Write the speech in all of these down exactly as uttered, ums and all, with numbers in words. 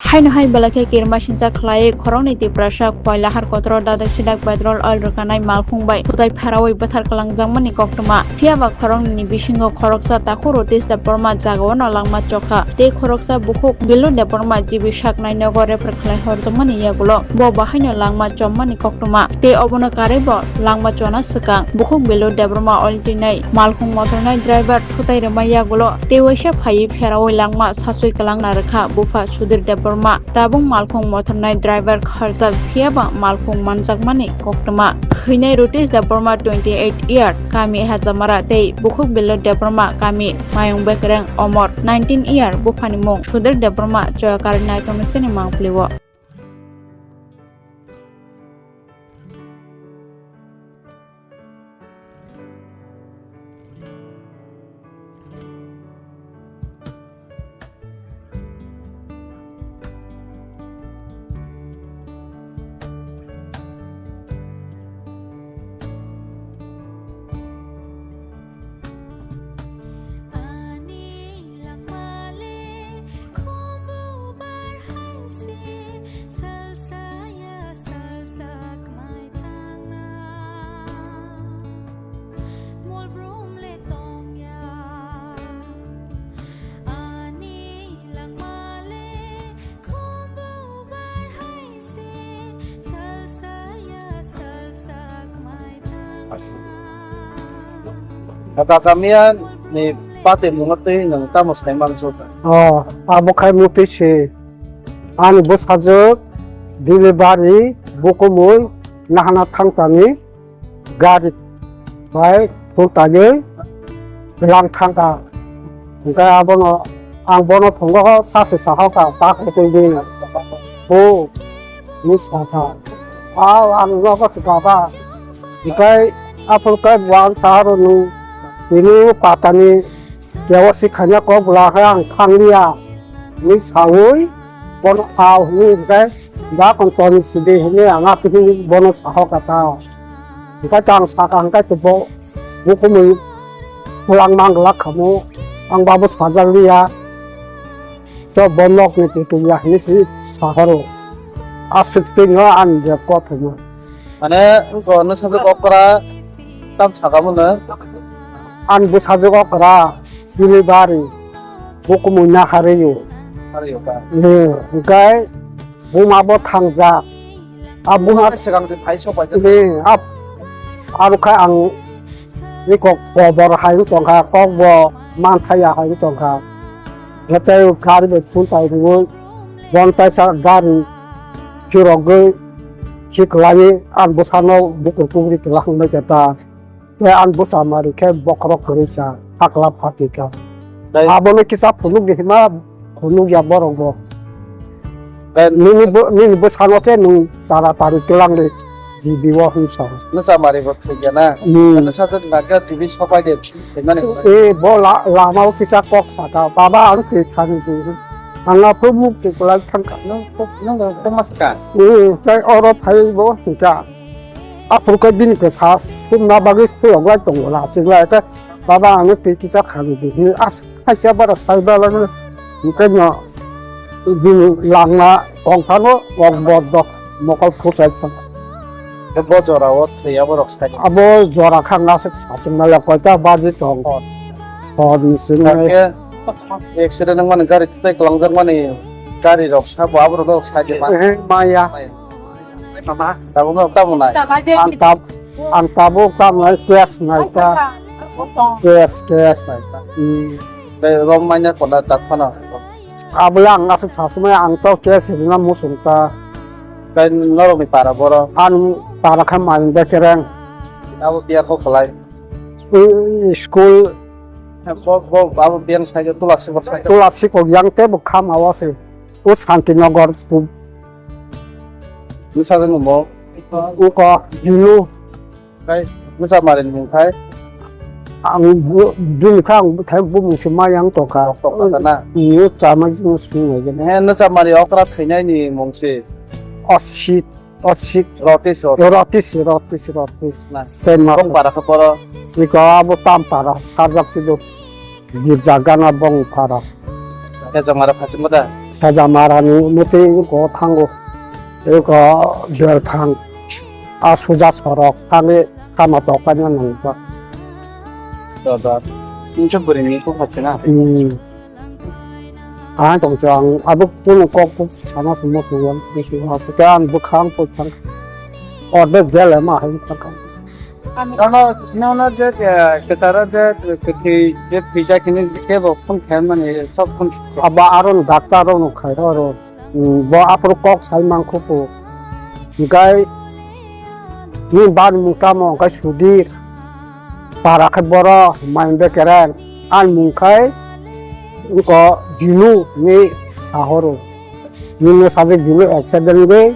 Haino hai belai khe kirima sinsa khlaiwi khoroknwi Tiprasa Koilahar kotoro dadak sidak petrol oil rwkhanai malkhung bai kwtai pheraui bwthar kwlangjakmani koktwma. Phiyaba khoroknwini bisingo khoroksa takhuk Ritesh Debbarma jagao no langma chokha tei khoroksa bukhuk Bilu Debbarma G B Saknai nogo refer khlai horjakmani yagulo bo bahaino langma chommani koktwma tei obono karwi bo langma chona swkang bukhuk Bilu Debbarma oil twinai malkhung motornai driver thutai rwmai yagulo tei waisa phaiwi pheraui langma sachwi kwlangna rwkha bupha Sudhir Debbarma. Tabuk malkhung mothornai driver kharjak phiyaba malkhung manjakmani koktwma. Thwinai Ritesh Debbarma twenty eight year, kami Hajamara tei bukhuk Bilo Debbarma kami Mayung Bekereng Omor nineteen year, buphani mung Sudhir Debbarma Choyakar naitongni sini mangpili o. Ani langmale khumbu bar hai se salsa ya salsa kmai thangna. Mol brum le tong ya ani langmale khumbu bar hai se salsa ya salsa kmai thangna. Kaka Mian ni pate mungwi twi nwng tamo sai mansu? Oh, abo khai mutwi se ani bwsajwk delivery bukumui nahana thangtani gari bai thung tagwi lang thangkha. Hwnkhe abono ang bono phungo sachi sahoka ta kutui di. Bo ni sakha. Ao ang nogo swkakha. Hwnkhe aphuru khe bo ang saharoni tini patani K Y C khaina kok bwla khe ang thangliya hinwi saui bono ao hinwi hwnkhe ba kontoni sidi hinwi ang atwkhe bono sahoka ta. Hwnkhe ang sakha hwnkhe bo bukumui pulang manglak khamu ang babo sajakliya. To bo nokni tutuya hinwi si sahoro. Aswk twino ang je kothoma. Mane, wngkha nwsajwk okra tam saka mano. Ang bwsajwk okra, delivery, bukumui naharwi o. Harwi o ka? Eh, hwnkhe buma bo thangjak. A buma. Buma swkang se phai sok paijak. Eh, ap-, aro khe ang iko kobor hai tongkha, kok bo manthaya hai tongkha. Hwnkhe gari bai phuntai rwui, bon taisa gari phirogwi khiklaiwi ang bwsano bukur kubri kwlangwi khe ta. Tei ang bwsa mari khe bokhorok kwrwi kha, takla phatwi kha. Tei abono kisa phunukdi hima phunukya borok bo. Tei nini bo, nini bwsano se nwng tara tari twlang di G B o hwnsa. Nwsa mari bo thwikya na? Hmm. Nwsajwk nakya G B sopai de thwimani. Eh, bo la-, lama o kisa kok saka, "Baba, ang twi thani di." Ang aphuru muk twi kwlai thangkha. Nwng, nwng, nwng ma saka? Eh, tei oro phai bo hwnka. Aphuru khe bini kwsa sumna bagwi khulok lai tongo, lachiklai khe, "Baba, ano twi kisa khani di," hinwi as-, khaisa bara sai balai mano. Hwnkhe no bini langma tong phano kok bodok mokol phursai phano. Khe bo jora o thwi abo rok sai. Abo jora kha ngasuk sachung maya koita baji tong. Hor ni simi. Khe accident wngmani gari tei kwlangjak mani gari rok sabo abo rok sai de ma. Eh, maya. Maya. Tabuk no tamo nai. Ang tab-, ang tabuk tamo nai, cash nai ta. Cash, cash. Hmm. Tei rom manya kona tak phano. Abole ang aswk sasumai ang to cash rina musung ta. Tei norok ni para boro? Ang para kha Maring Bekereng. Abo biya kok belai. I, i, school. Bo, bo, abo biyang sai tula sikok sai. Tula sikok yang te bo khama o se. O Santinagar pu-, Nwsajwk ni mung? Uko Bilu. Khai nwsa mari ni mung khai? Ang bu-, bini kha ang khai bumung se mayang tongkha. Tongkha na? Iyo chama jino sung nai jeno. He nwsa mari okra thwinai ni mung se? Osit, Osit. Rotis, Rotis. Rotis, Rotis, Rotis. Na. Tei ma. Bong para khe boro? Iko abo tam para, karjak sido. Girja gana bong para. Khe jong mara phasing mata? Saja Marani muti ko thango. Ko Belphang. A suja sorok thangwi kama tokani nangkha. Da, da. Nungsa bwrwini kok hachina? Hmm. Ang tongsa ang abo kunu kok kok sana simo suwan. Bisi ha suka ang bwkhang kok thang. Order gele ma hai thang. Nono, nono je, eh, kwcharo je, eh, kwthwi je phijak hini kebo phone khaimani, sob phone. Abo aro doctor rok no khairo aro. Hmm, bo aphuru kok sai mankhupu. Hingkai ni bani mung tamo hingkai Sudir. Para khe boro Maimbe Kereng. Ani mung khai wngkha Binu ni sahoro. Binu sajak Binu accident gwi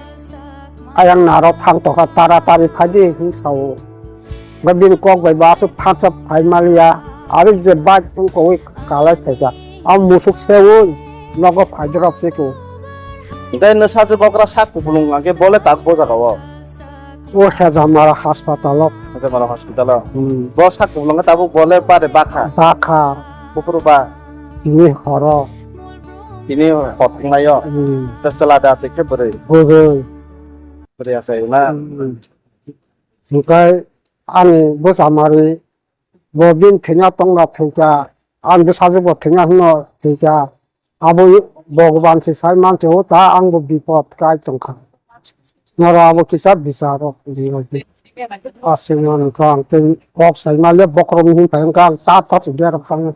ayang narok thang tokha, taratari phaidi hwn sao. Hwnkhe bini kok bai bo aswk phansa phai maliya, aboni je bike wngkha wi kalai phaijak. Abo musuk sewi nogo phaidorop se kho. Hwnkhe nwsajwk okra sak kupulung hwnkhe bole tak bo jaga o? O Hejamara hospital o. Hejamara hospital o? Hmm. Bo sak kupulung khe tabuk bole bare bakha? Bakha. Buphuru ba? Tini horo. Tini hor thwnglai o? Hmm. Ta chwla da se khe bwrwi? Bwrwi. Bwrwi asai na? Hmm. Hwnkhe ani bwsa mari bo bini thwina tongna thwikha, ani bwsajwk bo thwina hwnno thwikha. Abo Bhagwan se sai manse o ta ang bo bipot kai tongkha. Noro abo kisa bicharo ri bai. Aswk mani kha ang tei kok sai male bokrok ni hwn phai wngkha ang ta ta se berok thangwi.